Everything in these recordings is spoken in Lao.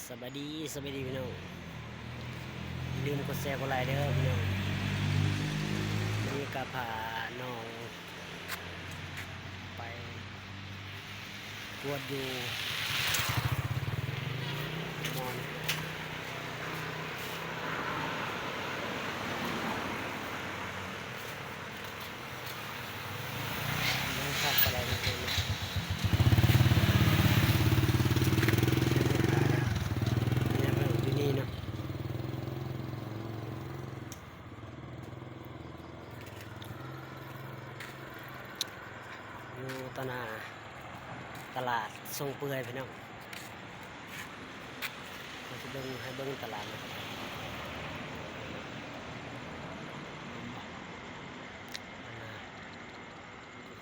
ສະບາຍດີ ສະບາຍດີພີ່ນ້ອງ ຢ່າລືມກົດແຊ ກົດໄລເດີພີ່ນ້ອງ. ມື້ນີ້ກະພານ້ອງໄປກວດຢູ່ໝໍນ ຍັງຄັກປານໃດເນາະ ຢູ່ນີ້ເນາະ ຢູ່ຕໍ່ໜ້າຕະຫຼາດຊົງເປື່ອຍພີ່ນ້ອງ. ເຮົາຊິເບິ່ງ ໃຫ້ເບິ່ງຕະຫຼາດນະ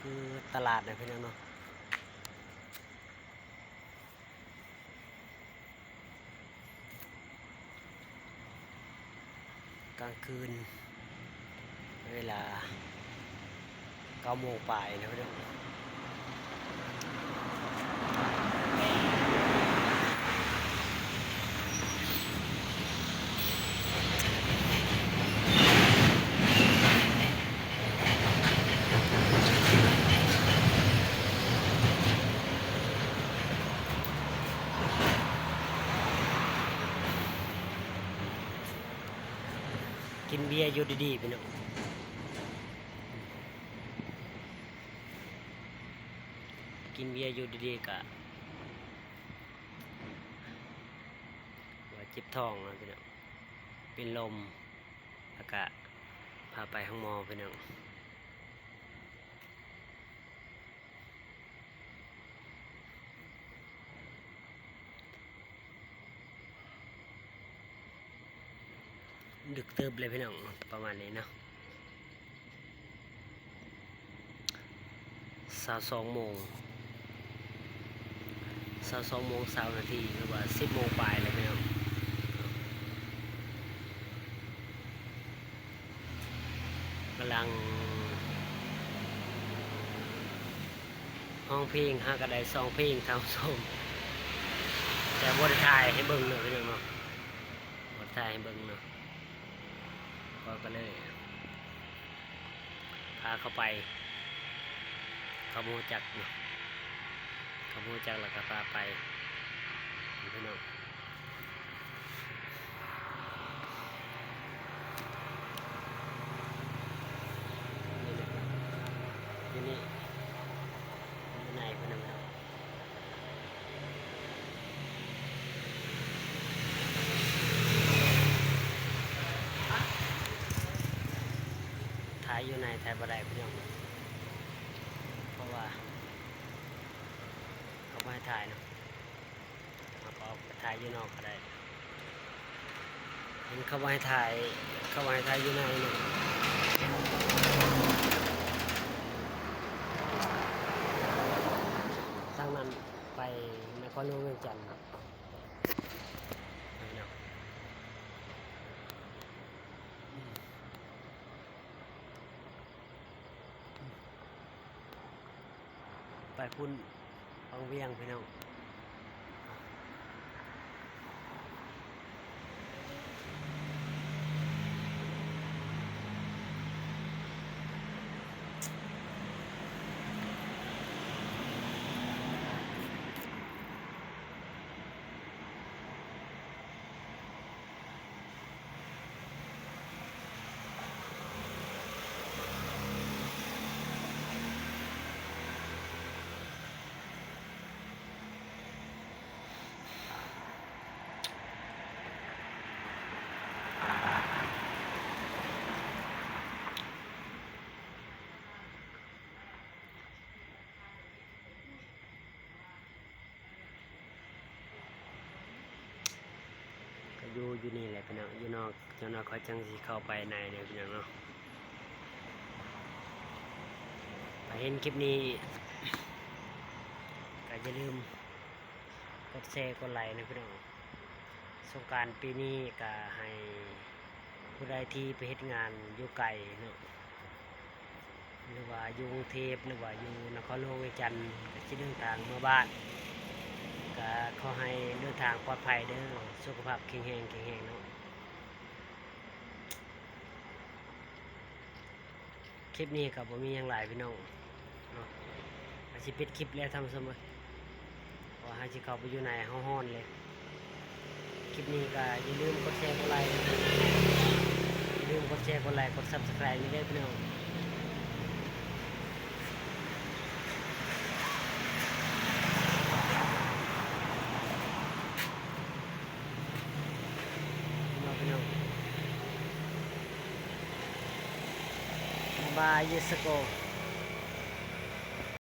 ຄືຕະຫຼາດນະພີ່ນ້ອງເນາະ. ກາງຄືນ ເວລາເກົ້າໂມງປາຍນະພີ່ນ້ອງ. ກິນເບຍຢູ່ດີໆ ພີ່ນ້ອງ ກິນເບຍຢູ່ດີໆ ກະວ່າເຈັບທ້ອງນະພີ່ນ້ອງ ເປັນລົມ ແລ້ວກະພາໄປໂຮງໝໍພີ່ນ້ອງ. ດຶກເຕີບເລີຍພີ່ນ້ອງ ປະມານນີ້ເນາະ ຊາວສອງໂມງ ຊາວສອງໂມງຊາວນາທີ ຫຼືວ່າສິບໂມງປາຍແລ້ວພີ່ນ້ອງ. ກຳລັງຮ້ອງເພງ ຫາກະໄດ້ສອງເພງທ່ານຜູ້ຊົມ ແຕ່ບໍ່ໄດ້ຖ່າຍໃຫ້ເບິ່ງເນາະພີ່ນ້ອງເນາະ ບໍ່ໄດ້ຖ່າຍໃຫ້ເບິ່ງເນາະ ກໍ ກໍເລີຍ ພາເຂົາໄປ ເຂົາບໍ່ຮູ້ຈັກເນາະ ເຂົາບໍ່ຮູ້ຈັກແລ້ວກໍພາໄປ ພີ່ນ້ອງ. ນີ້ນະ ຢູ່ນີ້ ຢູ່ໃນພຸ້ນນະພີ່ນ້ອງ. ຖ່າຍຢູ່ໃນ ຖ່າຍບໍ່ໄດ້ພີ່ນ້ອງ ເພາະວ່າເຂົາບໍ່ໃຫ້ຖ່າຍເນາະ ເຮົາກໍອອກໄປຖ່າຍຢູ່ນອກກໍໄດ້. ເຫັນເຂົາວ່າໃຫ້ຖ່າຍ ເຂົາວ່າໃຫ້ຖ່າຍຢູ່ໃນນີ້ ທາງນັ້ນໄປນະຄອນຫຼວງວຽງຈັນ ໄປພຸ້ນ ວັງວຽງພີ່ນ້ອງ. ກໍຢູ່ ຢູ່ນີ້ແຫຼະພີ່ນ້ອງ ຢູ່ນອກ ເຈົ້ານອກຂ້ອຍຈັ່ງຊິເຂົ້າໄປໃນເດີພີ່ນ້ອງເນາະ. ຖ້າເຫັນຄລິບນີ້ກໍຢ່າລືມກົດແຊ ກົດໄລນະພີ່ນ້ອງ. ສົງການປີນີ້ກໍໃຫ້ຜູ້ໃດທີ່ໄປເຮັດງານຢູ່ໄກເນາະ ຫຼືວ່າຢູ່ກຸງເທບ ຫຼືວ່າຢູ່ນະຄອນຫຼວງວຽງຈັນ ກໍຊິເດີນທາງເມືອບ້ານ ກໍຂໍໃຫ້ເດີນທາງປອດໄພເດີ ສຸຂະພາບແຂງແຮງ ແຂງແຮງເນາະ. ຄລິບນີ້ກໍບໍ່ມີຫຍັງຫຼາຍພີ່ນ້ອງເນາະ ກໍຊິປິດຄລິບແລ້ວທ່ານຜູ້ຊົມເອີຍ ເພາະວ່າເຮົາຊິເຂົ້າໄປຢູ່ໃນ ເຮົາຮ້ອນເລີຍ. ຄລິບນີ້ກໍຢ່າລືມກົດແຊ ກົດໄລ ຢ່າລືມກົດແຊ ກົດໄລ ກົດ Subscribe ນີ້ເດີພີ່ນ້ອງ. ພີ່ນ້ອງ ພີ່ນ້ອງ ບາຍບາຍ ເຢສໂກ.